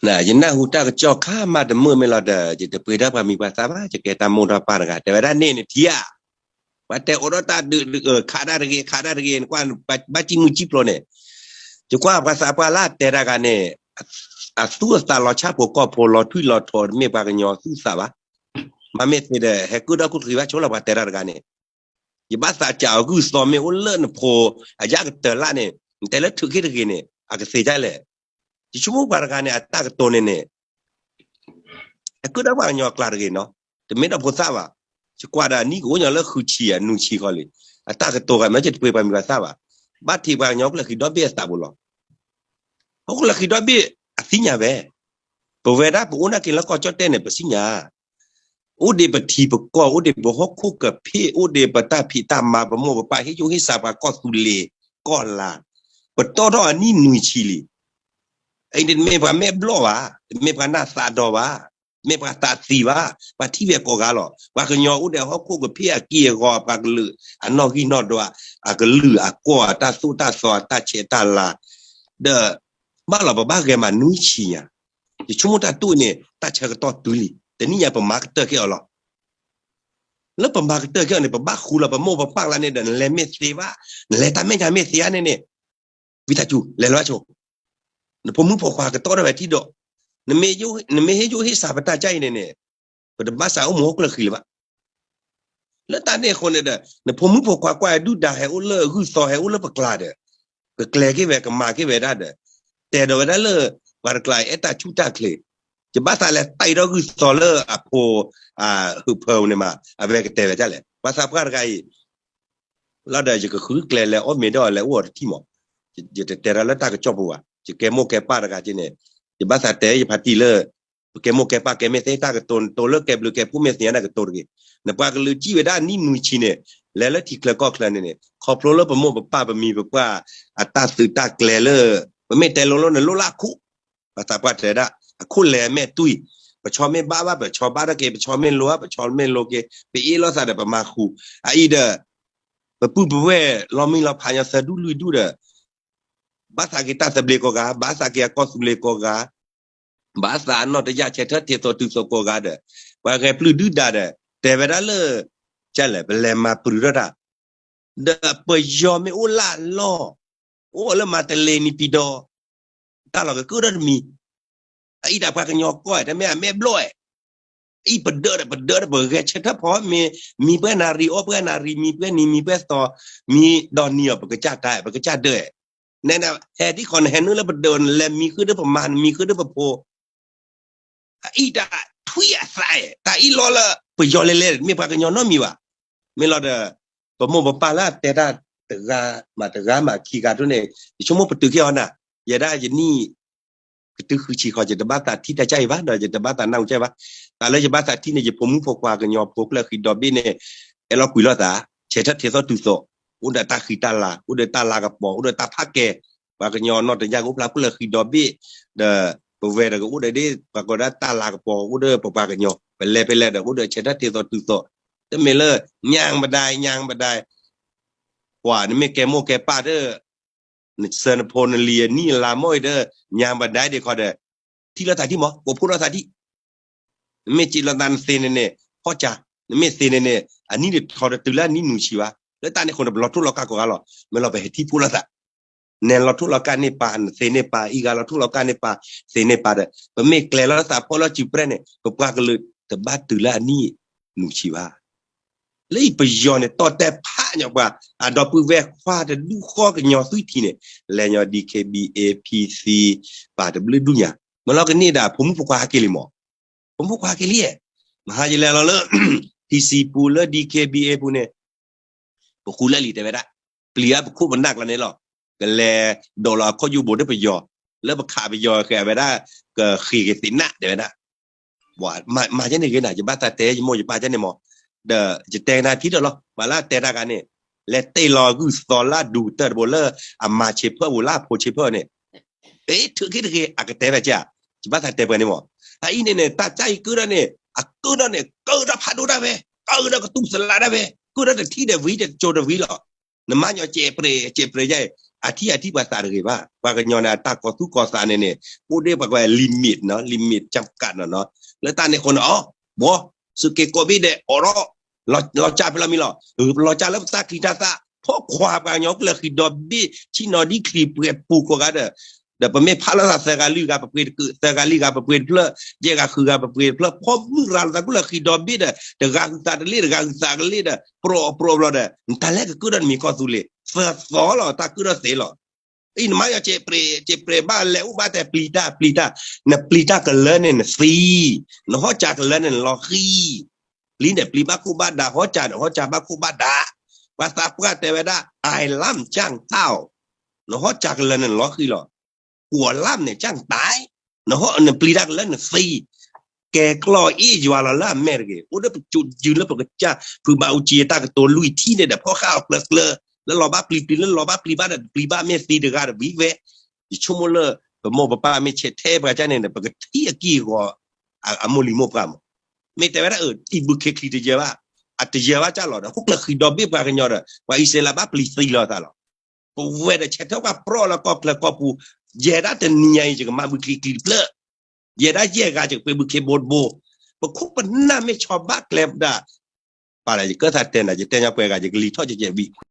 ယနၢ်ဟူတၢ်ကစီၣ်ခါမးတမုာ်မ့ၢ်လီၤဒီး ယတပှ့ၤဒီးပှၤမံၤပှၤသၣ်ဘၣ် ယကဲတၢ်မိၢ်ဒီးပၢ်တဂၤ တဲဝဲဒၣ်န့ၣ်နထံၣ်ဧါ, ပှၤတဲအိၣ်ဒီးတၢ်ဒုး ခးတၢ်တဂ့ၤ ခးတၢ်တဂ့ၤ နကွၢ်ဘၣ်စံၣ်မုၢ်စံၣ်ဖျိန့ၣ်, ယကွၢ်ပှၤသးပှၢ်လၢအတဲတၢ်ဂၤန့ၣ် အသူၣ်အသးလီၤဆၣ်ဖိကီၢ်ဖိလီၤထွံၣ်လီၤထိး တမ့ၢ်ပှၤကညီသူၣ်သးဘၣ်, မ့မ့ၢ်သ့ဒီး ဟဲကုၢ်ဒီးကုၢ်တဃံဘၣ်ဆိလီၤ ပှၤတဲတၢ်တဂၤန့ၣ် ယဘၣ်သးစးအီၤဂုၢ်သီမ့ၢ်အိၣ်လၢနဖိ အယၣ်ကတၢၢ်လၢ်န့ၣ် နတဲလၢထုးက့ၣ်တဂ့ၤန့ၣ် အကသ့ဒ်လဲၣ်. ယဆိကမိၣ်ပှၤတဂၤန့ၣ် အတၢ်ကတိၤန့ၣ်န့ၣ် ဟဲကုၢ်ဒီးပှၤကညီအကျါတဂ့ၤနီၤ, တမ့ၢ်ဒီးဖိသၣ်ဘၣ်. ယကွၢ်ဒီးအနံၣ်ကအိၣ်ညီလၢဃုဆံ အနွံဆံဃီလံ. အတၢ်ကတိၤဂၤ မ့ၢ်ယတပှ့ၤပှၤမံၤပှၤသၣ်ဘၣ်, ဘၣ်ထံးပှၤကညီကျၢၢ်ဃံဒီဘ့ၣ်အသးပူၤလီၤ. ဟီၣ်ခိၣ်ကျၢၢ်ဃံဒီဘ့ၣ်အသ့ၣ်ညါဝဲ, ပဝဲဒၣ်ပအိၣ်နာ်က့ၤလၢကီၢ်ကၠီၣ်တဲၣ်န့ၣ် ပသ့ၣ်ညါ အိၣ်ဒံးပထံပကီၢ် အိၣ်ဒံးပဟီၣ်ခိၣ်ကဖ့ၣ် အိၣ်ဒံးပတၢ်ဖံးတၢ်မၤ ပမိၢ်ပပၢ်ဟ့ၣ်ယိၣ်ဟ့ၣ်စးပှၤကီၢ်သူလ့ၤကီၢ်လါ, ပတီၢ်ထီၣ်အနံၣ်နွံဆံလံ. အံၤတမ့ၢ်ပှၤမဲာ်ဘျီၣ်ဘၣ်, တမ့ၢ်ပှၤနၢ်သးဒီဘၣ်, တမ့ၢ်ပှၤသးသံဘၣ်, ပှၤထံၣ်ဝဲကိးဂၤလီၤ. ပှၤကညီအိၣ်ဒီးဟီၣ်ခိၣ်ကဖ့ၣ်အက့ၢ်အဂီၤ ပှၤကလုာ်အနီၣ်ဂံၢ်နီၣ်ဒွး, အကလုာ်အကွီၢ် အတၢ်သိၣ်တၢ်သီ အတၢ်ဆဲးတၢ်လၤ, ဒီး ဘၣ်လီၤပဘၣ်ဂဲၤမးနွံဆံညါ, ယဆိကမိၣ်တၢ်တိၢ်အံၤန့ၣ် တၢ်ဆၢကတီၢ်တုၤလံ, တနံၣ်ညါပမၤကတၢၢ်က့ၤအီၤလီၤ. လၢပမၤကတၢၢ်က့ၤအီၤန့ၣ် ပဘၣ်ဃူလီၤ ပမိၢ်ပပၢ်လၢန့ၣ်ဒီး နလဲၤမ့ၢ်သ့ဘၣ်, နလဲၤတၢ်မဲာ်ညါမ့ၢ်သ့ဧါန့ၣ်န့ၣ်, ဝံသးစူၤ လဲၤလီၤဘၣ်ဆိ, နဖိမုၣ်ဖိခွါကတီၢ်ထီၣ်ဝဲထံဒီး, နမ့ၢ်ဟ့ၣ်ယိၣ်ဟ့ၣ်စးပတၢ်ကါအံၤန့ၣ်န့ၣ်, ပတဘၣ်စးအိၣ်မူဟီၣ်ခိၣ်ကျၢၢ်ဃံလၢၤဘၣ်. လၢတၢ်န့ၣ်အဃိန့ၣ်ဒီး နဖိမုၣ်ဖိခွါကွၢ်ဒုၣ်ဒါဟဲအိၣ်လၢအဂုၢ်သီ ဟဲအိၣ်လၢပကျါဒီး, ကကျဲၤက့ၤဝဲ ကမၤက့ၤဝဲဒၣ်ဒီး, တဲဒီးဝဲဒၣ်လၢ ပှၤတကျါအဲၣ်တၢ်ဆူၣ်တၢ်ချ့, ယဘၣ်သးလဲၤတၢ်အံၤဒီးဂုၢ်သီလၢအဖိ ဟုးဖၢန့ၣ်မး အဝဲကတဲဝဲဒ်လဲၣ် ပှၤသးပှၢ်တဂၤအံၤ လီၤဒီးယကဃုကျဲလဲၤအီၣ်မ့ၤဒီးလဲၤအိၣ်အီၤတထံၣ်မး, ယတတဲတၢ်လၢတၢ်ကစီၣ်ပူၤဘၣ်, ယကဲမိၢ်ကဲပၢ်တဂၤက့န့ၣ်, ယဘၣ်သးတဲယဖါတံၢ်လၢ ပကဲမိၢ်ကဲပၢ်ကဲမ့ၢ်သ့တၢ်ကတိၤ နတိၤလၢကဲဘျုးကဲဖှိၣ်မ့ၢ်သ့တၢ်ကတိၤတဂ့ၤ, နပှၤကလုာ်စံးဝဲဒၣ်နံၣ်နွံဆံန့ၣ်, လဲၤလၢထံချၢကီၢ်ချၢန့ၣ်န့ၣ် ခီဖျိလၢပမိၢ်ပပၢ်ပမံၤပပှၢ် အတၢ်သုးတၢ်ကျဲၤလၢ ပမ့ၢ်တဲလိၤလိၤန့ၣ် လိၣ်လၢအခိၣ်, ပှၤသးပှၢ်တဲဒၣ် အခိၣ်လဲၤမဲာ်တွံၢ်, ပဆီမ့ၢ်ဘၣ်ဘၣ် ပဆီဘၣ်တၢ်က့ၤ ပဆီမ့ၢ်လိၤဘၣ် ပဆီမ့ၢ်လိၤက့ၤ ပအ့ၣ်လိာ်သးဒီးပမၤဃူ, အအံၤဒီး ပပုၢ်ပဝဲၢ်လီၤမံလီၤဖးညီသၢဒူၣ်လွံၢ်ဒူၣ်ဒီး ဘၣ်သးက့ၤတၢ်သဘျ့ကိးဂၤ, ဘၣ်သးက့ၤအကီၢ်သူလ့ၤကိးဂၤ, ဘၣ်သးအနီၣ်တယၢ်ဆဲးထၢၣ်ထံးသိးတုၤသိးကိးဂၤဒီး, ပှၤဂဲၤပျုၢ်ဒုၣ်ဒါဒီး တဲဝဲဒၣ်လၢ ကလဲၣ် ပလဲၤမၤပြူၤထီၣ်တၢ်, ဒီးပယီၤမ့ၢ်အိၣ်လၢအလီၢ်, အိၣ်လၢမၤတလ့နံၤပံၤဒီး, တၢ်လီၢ်ကကုၢ်ဒီတမံၤ, အအံၤဒၣ်ပှၤကညီကီၢ် တမ့ၢ်အမဲာ်ဘျီၣ်ဧါ အံၤပဒၢဒီး ပဒၢဒီး ပဂဲၤဆၢထၢၣ်ဖီမ့ၤ, မံပှဲၤနၣ်ရံၣ် အီၣ်ပှဲၤနၣ်ရံၣ် မံပှဲၤနံၤ မံပှဲၤသီ, မံဒီးနံၤအီၤ ပကစၢ်တၢ် ပကစၢ်ဒၢဧါ, နဟဲဒ်ဃီ နဟဲနုာ်လၢပဒၢး နလဲၤမံဃုာ်ဒီးပမါ နမံဃုာ်ဒီးပဖိ, အအံၤတၢ်ထွံၣ်အသးဧါ, တၢ်အ့ၣ်လိာ်လၢပယီၤလဲၤလဲၤ မ့ၢ်ပှၤကညီနီတမံၤဘၣ်, မ့ၢ်လီၤဒီး ပမိၢ်ပပၢ်လၢအတဲတၢ်တဂၤ မးတဂၤမးခံဂၤဒိၣ်န့ၣ် ယဆိကမိၣ်ပတုာ်က့ၤအီၤနၤ, ယဲဒၣ်ယနံၣ် ကတုၤဃုဆံဃီ ယတဘၣ်သးထံၣ်တၢ်ကါအံၤဘၣ် ဒီးယတဘၣ်သးနၢ်ဟူကါအံၤဘၣ်, တၢ်လၢယဘၣ်သးထံၣ်န့ၣ် ယဖိမုၣ်ဖိခွါကညီဖိကျၢၢ်ဃံဒီဘ့ၣ်န့ၣ် အဲၣ်လီၤကွံာ်လိာ်သး, ဆဲးထၢၣ်ထံးသိးတုၤသိး, အိၣ်ဒီးတၢ်ဃံတၢ်လၤ အိၣ်ဒီးတၢ်လၤကပီၤ အိၣ်ဒီးတၢ်ဖးကဲ, ပှၤကညီနီၢ်တယၢ်ကအိၣ်ဖျါကျၢၢ်ဃံဒီဘ့ၣ်, ဒီးပဝဲဒီးကအိၣ်ဒီးဒ် ပှၤကိးဒၣ်တၢ်လၤကပီၤ အိၣ်ဒီးပပှၤကညီ ပလဲၤဖဲလဲၣ်ဒီး အိၣ်ဒီးဆဲးထၢၣ်ထံးသိးတုၤသိး, တမ့ၢ်လၢ ညါပဒၢ် ညါပဒၢ် ပှၤနမ့ၢ်ကဲမိၢ်ကဲပၢ်ဒီး နစၢၤနဖိနလံၤအနံၣ်အလါမ့ၢ်အံၤဒီး ညါပဒၢ်ဒံးခီဒီး ထံၣ်လိာ်သးထံၣ်မး ကိးဖှိၣ်လိာ်သးထံၣ်, နမ့ၢ်စံးလိာ်သးနသ့န့ၣ်န့ၣ် ဖီၣ်ကၢ, နမ့ၢ်သ့န့ၣ်န့ၣ် အနံၣ်တထီတတုၤလၢအနံၣ်နွံဆံဘၣ်, လၢတၢ်န့ၣ်အဃိန့ၣ် ပလီၤထူလီၤကၢ်ကိးဂၤလီၤ, မ့ၢ်လီၤပဟဲထံၣ်ဖှိၣ်လိာ်သး, နလီၤထူလီၤကၢ်န့ၢ်ပၢ် နသ့န့ၢ်ပၢ် အံၤဂၤလီၤထူလီၤကၢ်န့ၢ်ပၢ် သ့န့ၢ်ပၢ်ဒီး ပမ့ၢ်ကျဲၤလီၤသးဖီၣ်လီၤစုပရဲၣ်န့ၣ် ပပှၤကလုာ်တဘၣ်တုၤလၢအနံၣ်နွံဆံဘၣ်. လၢအံၤပယီၤန့ၣ် တီၢ်တဲဖးညီပှၤ အဒီပုၢ်ဝဲၢ်ခွါတဒူၣ်ဃီကညီသွံၣ်ထံန့ၣ် လဲၤညီ DKBA PC ပၢ်တဘျုးဒူၣ်ညါ, မ့ၢ်လီၤကန့ၢ်ဒၣ်ဖိမုၣ်ဖိခွါဟဲက့ၤလံမး, ဖိမုၣ်ဖိခွါဟဲက့ၤလံ, မဟါယလဲၤလီၤလၢ PC ပူၤလၢ DKBA ပူၤန့ၣ် ပဃူလၢလံၤတဲဝဲဒၣ်, ပျံၤအါပခိၣ်ပနၢ်ကျါန့ၣ်လီၤ, ကလဲၤဒိးလီၤအခီၣ်ယူၢ်ဘိးဒီးပယီၤ, လၢပခးပယီၤဃဲၤဝဲဒၣ်, ကဃ့က့ၤသ့ၣ်နၢ်တဲဝဲဒၣ်, မၤကဲန့ၣ်ဂ့ၤနၤ ယဘၣ်သးတဲယမိၢ်ယပၢ်ကဲန့ၣ်မး, ဒီးယတဲနၤထံဒီးလီၤ ပှၤလၢအတဲတၢ်ဂၤန့ၣ်, လဲၤတဲလီၤဂုၢ်သီလၢအဒူကတၢၢ်တဘိလၢအမၤဆံးဖၢၣ်ပူၤလၢအဖိဆံးဖၢၣ်န့ၣ် အ့ ထုးက့ၤတဂ့ၤ အကတဲဝဲကဲ, ယဘၣ်သးတဲပှဲၤန့ၣ်မး, အအံၤန့ၣ်န့ၣ် တၢ်ကၢ်အံၤကုၢ်ဒီးန့ၣ် အကုၢ်ဒီးန့ၣ် ကၢၢ်ဒီးဖးဒိၣ်တၢ်ဝဲ, ကၢၢ်ဒီးကတူၢ်သလါတၢ်ဝဲ, ကုၢ်ဒီးတထံၣ်ဒီးဝံၤ တကၠိၤဒီးဝံၤလီၤ, နမါညီကဲးပြဲး ကဲးပြဲးယဲၢ်, အထံၣ်အထံၣ်ပှၤသးတဂ့ၤဘၣ်. ပှၤကညီန့ၣ် အတၢ်ကီၤသူၣ်ကီၤသးန့ၣ်န့ၣ် အိၣ်ဒၣ်ပှၤကွဲး limit နီၤ, limit ကၠၢ်ကးနီၤနီၤ. လၢတၢ်န့ၣ်အဃိန့ၣ် အီၤ ဘီ သုးက့ကိးဘ့ၣ်ဒဲး အိးထီၣ် လီၤစၢ်ဖဲလီၤမံၤလီၤ. ပလီၤစၢ်လၢပတၢ်ချံတၢ်သၣ် ဖိခွါပှၤကညီကျၢၢ်ဃံဒီဘ့ၣ် ဆံၣ်နီၤဒံၣ်ချံပှဲၤပူၤကိးဂၤဒီး ဒီးပမ့ၢ်ဖးလိာ်သးသၢဂၤလွံၢ်ဂၤ ပပှ့ၤတကၢၢ်သၢဂၤလွံၢ်ဂၤ ပပှ့ၤတဖျၢၣ် ယဲၢ်ဂၤဃုဂၤ ပပှ့ၤတဖျၢၣ် ဖီမုၢ်ရၤလီၤသးကျၢၢ်ဃံဒီဘ့ၣ်ဒီး တဂၤဃုာ်သးတလ့ၣ် တဂၤဃုာ်သးတလ့ၣ်ဒီး ပြီၢ်ပြီၢ်ဘျီဒီး နတၢ်လဲၤကကုၣ်ဒီးနမံၤကီၢ်သူလ့ၤ သၢသီလီၤ တၢ်ကုၣ်ဒီးသ့လီၤ. အံၤနမ့ၢ်ယီၤ ကဲးပြဲးဘၣ်လဲၤအိၣ်ဘၣ်တဲပျံၤတၢ်ပျံၤတၢ်, နပျံၤတၢ်ကလၢန့ၣ်နသံ, နဟီၣ်စၢ်ကလၢန့ၣ်နလီၤဃံၤ, ပျံၤန့ၣ်ပျံၤဘၣ်ခိၣ်ဘၣ်ဒါ ဟီၣ်စၢ်န့ၣ်ဟီၣ်စၢ်ဘၣ်ခိၣ်ဘၣ်ဒါ, ပှၤသးပှၢ်တဲဝဲဒၣ် အလၢ်ကၠၢ်တၢ်အီၤ, နဟီၣ်စၢ်ကလၢန့ၣ်နလီၤဃံၤလီၤ, ကွီၢ်လၢ်န့ၣ်ကၠၢ်တၢ်, နပျံၤတၢ်ကလၢနသံ ကဲကျီၢ်အ့ၣ်ယွၤလီၤလၢအမဲာ်တဂ့ၤ, အိၣ်ဒီးပစိၤယုၤလၢပကစၢ် ဖုဘၣ်အူကၠံအတၢ်ကတိၤလွံၢ်ထံၣ်န့ၣ်ဒီး ဖီၣ်ဃာ်အီၤကျၢၤကျၢၤ, လၢလီၤဘၣ်ပျံၤပျံၤ လၢလီၤဘၣ်ပျံၤဘၣ်ဒီး ပျံၤဘၣ်မ့ၢ်သံတဂၤဒီးဝံၤဝဲ, ယဆိကမိၣ်လၢ ပမိၢ်ပပၢ်မ့ၢ်ဆဲးထဲပှၤကၢ်န့ၣ်ဒီး ပကထံၣ်အက့ၢ်အဂီၤ အမိၢ်လံၤမိၢ်ပှၢ်မး, မ့ၢ်တဲဝဲဒၣ်အၢ ထံဘုခ့ချံတယၢဘၣ်, အတယၢဘၣ်ကၢ်လီၤဒီး ဟီၣ်ကျၢၤဃံဒီဘ့ၣ်ပှၤကညီဒီး ပှၤအံၣ်စရ့လးဘၣ်ပျံၤသံလီၤသးလီၤ. ပဝဲဒီးဆဲးထဲပှၤပြီၣ်လၢကီၢ်ချၢကီၢ်ပူၤ, ယဲဒၣ်တနံၤညါအံၤ ယကမၤဘုချံချံတဖျၢၣ်, ယဲဒၣ်ယဲၢ်ဂၤ ယကပှ့ၤဘုခ့ဘိတဘိ, ပခိၣ်ပနၢ်မ့ၢ်ဆီဘၣ်ကျဲဒၣ်, ပာ်လၢယကၢၢ်သးတဲနၤ ယတဲညါပှဲၤဂၤ ယကလံၤထီၣ်ကဲကဲဘံၣ်